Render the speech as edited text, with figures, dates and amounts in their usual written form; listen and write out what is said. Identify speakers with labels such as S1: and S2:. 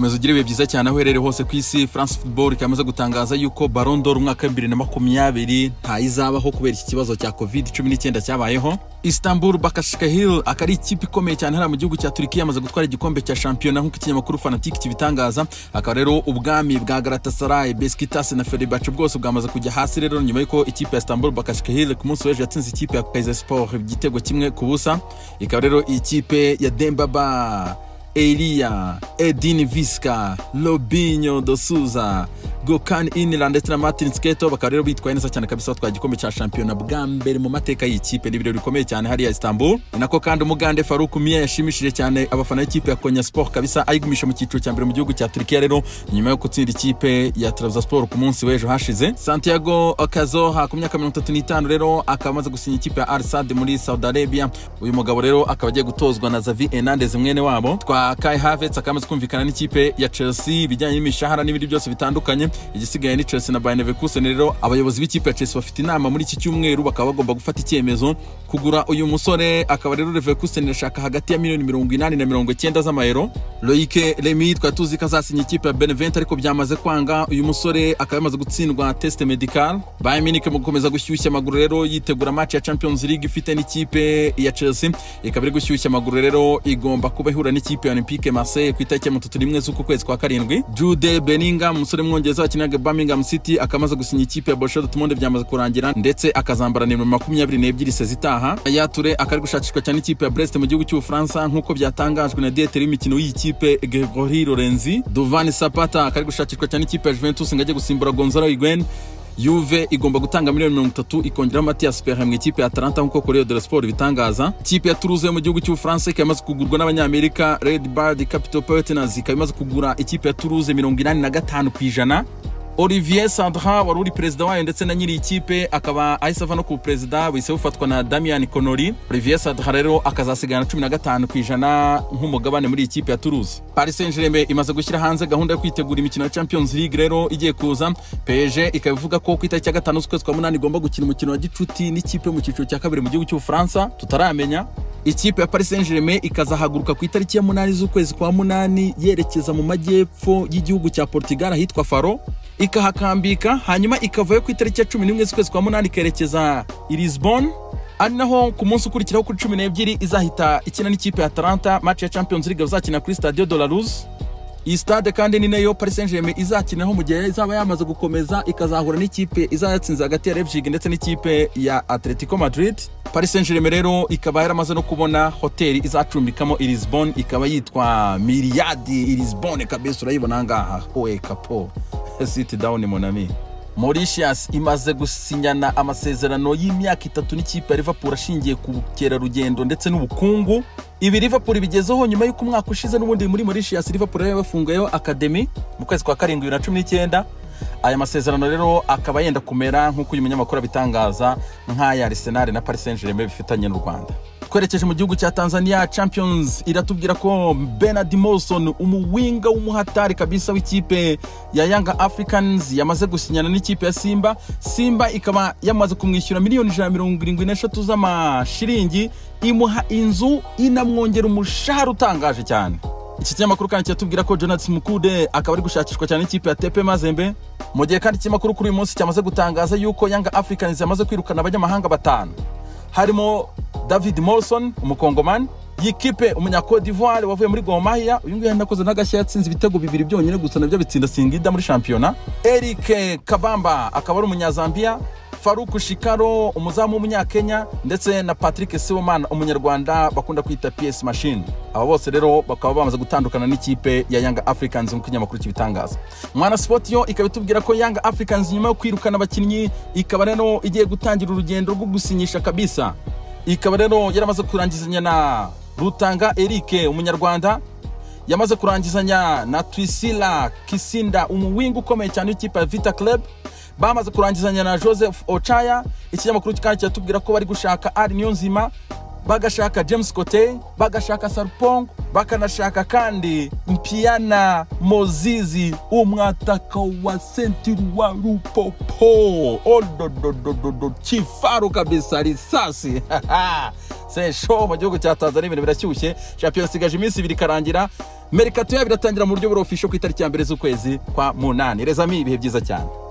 S1: Komeza ugire ibihe byiza cyane aho uherereye hose ku isi. France Football ikaba imaze gutangaza yuko Ballon d'Or umwaka wa 2020 ntayizabaho kubera iki kibazo cya Covid-19 cyabayeho. Istanbul Basaksehir akaba ari ikipe ikomeye cyane hariya mu gihugu cya Turkiya, yamaze gutwara igikombe cya shampiyona nk'uko ikinyamakuru Fanatic kibitangaza. Akaba rero ubwami bwa Galatasaray, Besiktas na Fenerbahce bwose bwamaze kujya hasi rero nyuma y'uko ikipe ya Istanbul Basaksehir ku munsi w'ejo yatsinze ikipe ya Kayserispor igitego 1-0. Ikaba rero ikipe ya Demba Ba, Elia, Edin Visca, Robinho de Souza, Gökhan Inler ndetse na Martin Skrtel bakaba rero bitwaye neza cyane kabisa, batwaye igikombe cya shampiyona bwa mbere mu mateka y'ikipe. Ni ibirori bikomeye cyane hariya Istanbul. Ni nako kandi umugande Farouk Miya yashimishije cyane abafana b'ikipe ya Konyaspor kabisa, ayigumisha mu cyiciro cya mbere mu gihugu cya Turkiya rero nyuma yo gutsinda ikipe ya Trabzonspor ku munsi w'ejo hashize. Santiago Cazorla ku myaka 35 rero akaba amaze gusinya ikipe ya Al Sadd muri Saudi Arabia. Uyu mugabo rero akaba agiye gutozwa na Xavi Hernandez mwene wabo. Twa Kai Havertz akaba amaze kumvikana n'ikipe ya Chelsea ibijyanye n'imishahara n'ibindi byose bitandukanye. Igisigaye ni Chelsea na Bayer Leverkusen. Rero abayobozi b'ikipe ya Chelsea bafite inama muri iki cyumweru, bakaba bagomba gufata icyemezo kugura uyu musore. Akaba rero Leverkusen irashaka hagati ya miliyoni 80 na 90 z'amayero. Loic Remy twari tuzi ko azasinya ikipe ya Benevento ariko byamaze kwanga. Uyu musore akaba yamaze gutsindwa test medical. Bayern Munich mu gukomeza gushyushya amaguru rero yitegura match ya Champions League ifite n'ikipe ya Chelsea, ikaba iri gushyushya amaguru rero, igomba kuba ihura n'ikipe ya Olympique Marseille ku itariki ya 31 z'uku kwezi kwa karindwi. Jude Bellingham, umusore w'umwongereza wakinaga Birmingham City, akaba amaze gusinya ikipe ya Borussia Dortmund, byamaze kurangira, ndetse akazambara nimero 22 saison itaha. Yaya Touré akaba ari gushakishwa cyane ikipe ya Brest mu gihugu cy'Ubufaransa nk'uko byatangajwe na directeur w'imikino y'iyi kipe Gregory Lorenzi. Duvan Zapata akaba ari gushakishwa cyane ikipe ya Juventus ngo ajye gusimbura Gonzalo Higuain. Juve igomba gutanga miliyoni 30 ikongeraho Mathias Peña mu ikipe ya Atalanta nk'uko Corriere dello Sport bitangaza. Ikipe ya Toulouse yo mu gihugu cy'Ubufaransa ikaba imaze kugurwa n'abanyamerika Redbird Capital Partners, ikaba imaze kugura ikipe ya Toulouse 85%. Olivier Sandra wari uri perezida wayo ndetse na nyiri ikipe akaba ahise ava no ku perezida, buhise bufatwa na Damian Connery. Olivier Sandra rero akazasigana 15% nk'umugabane muri iyi kipe ya Toulouse. Paris Saint-Germain imaze gushyira hanze gahunda yo kwitegura imikino ya Champions League rero igiye kuza. PSG ikaba ivuga ko ku itariki ya 5 z'ukwezi kwa munani igomba gukina umukino wa gicuti n'ikipe mu cyiciro cya kabiri mu gihugu cy'Ubufaransa tutaramenya. Ikipe ya Paris Saint-Germain ikazahaguruka ku itariki ya 8 z'ukwezi kwa munani yerekeza mu majyepfo y'igihugu cya Portugal ahitwa Faro, ikahakambika, hanyuma ikavayo ku itariki ya 11 z'ukwezi kwa munani ikerekeza i Lisbon, ari naho ku munsi ukurikiraho kuri 12 izahita ikina n'ikipe ya Atalanta match ya Champions League bazakina kuri Stadio de la Luz. Iyi stade kandi ni nayo Paris Saint-Germain izakinaho mu gihe izaba yamaze gukomeza, ikazahura n'ikipe izayatsinze hagati ya Leipzig ndetse n'ikipe ya Atletico Madrid. Paris Saint-Germain rero ikaba yaramaze no kubona hoteli izacumbikamo i Lisbon, ikaba yitwa Miliard i Lisbon kabisa, urayibona ngaha. Oe kapo, sit down mon ami. Mauritius imaze gusinyana amasezerano y'imyaka 3 n'ikipe ya Liverpool ashingiye ku bukerarugendo ndetse n'ubukungu. Ibi Liverpool bigezeho nyuma y'uko umwaka ushize n'ubundi muri Mauritius Liverpool yari yafunguyeho academy mu kwezi kwa karindwi 2019. Aya masezerano rero akaba yenda kumera nk'uko uyu munyamakuru abitangaza nk'aya Arsenal na Paris Saint-Germain bifitanye n'u Rwanda. Twerekeje mu gihugu cya Tanzania, Champions iratubwira ko Bernard Morrison, umuwinga w'umuhatari kabisa w'ikipe ya Young Africans, yamaze gusinyana n'ikipe ya Simba. Simba ikaba yamaze kumwishyura miliyoni 173 z'amashiringi, imuha inzu, inamwongera umushahara utangaje cyane. Iki kinyamakuru kandi kiratubwira ko Jonathan Mukude akaba ari gushakishwa cyane n'ikipe ya TP Mazembe, mu gihe kandi ikinyamakuru kuri uyu munsi cyamaze gutangaza yuko Young Africans yamaze kwirukana abanyamahanga 5 harimo David Morrison umukongomani, yikipe umunya Cote d'Ivoire wavuye muri Gor Mahia, uyu nguyu yanakoze n'agashya yatsinze ibitego 2 byonyine gusa nabyo bitsinda Singida muri shampiyona. Eric Kabamba akaba ari umunyazambia, Farouk Shikaro umuzamu w'umunyakenya ndetse na Patrick Sibomana umunyarwanda bakunda kwita PS Machine. Aba bose rero bakaba bamaze gutandukana n'ikipe ya Young Africans nk'uko ikinyamakuru kibitangaza. Mwana Sport yo ikaba itubwira ko Young Africans nyuma yo kwirukana abakinnyi ikaba rero igiye gutangira urugendo rwo gusinyisha kabisa. Ikaba rero yaramaze kurangizanya na Rutanga Eric umunyarwanda, yamaze kurangizanya na Twisila Kisinda umuwinga ukomeye cyane w'ikipe ya Vita Club, bamaze kurangizanya na Joseph Ochaya. Ikinyamakuru kandi kiratubwira ko bari gushaka Ali Niyonzima, bagashaka James Kote, bagashaka Sarpong, bakanashaka kandi Mpiana Mozizi umwataka wa Sentiru wa Lupopo. Odododododo, chifaru kabisa, risasi. C'est chaud mu gihugu cya Tanzania, ibintu birashyushye. Shampiyona isigaje iminsi 2 ikarangira. Mercato yabo iratangira mu buryo buri official ku itariki ya 1 z'ukwezi kwa 8. Les amis, ibihe byiza cyane.